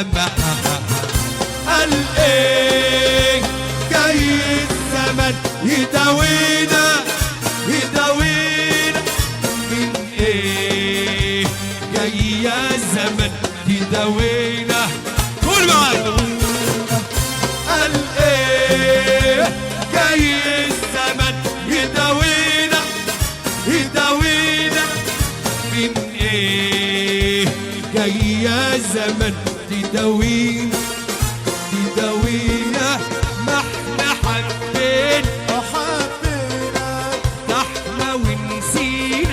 الدمع. قال ايه جاي الزمن يداوينا، يداوينا من ايه؟ جاي يا زمن تداوينا. قول معايا. قال ايه جاي الزمن يداوينا، يداوينا من ايه؟ جاي يا زمن تداوينا.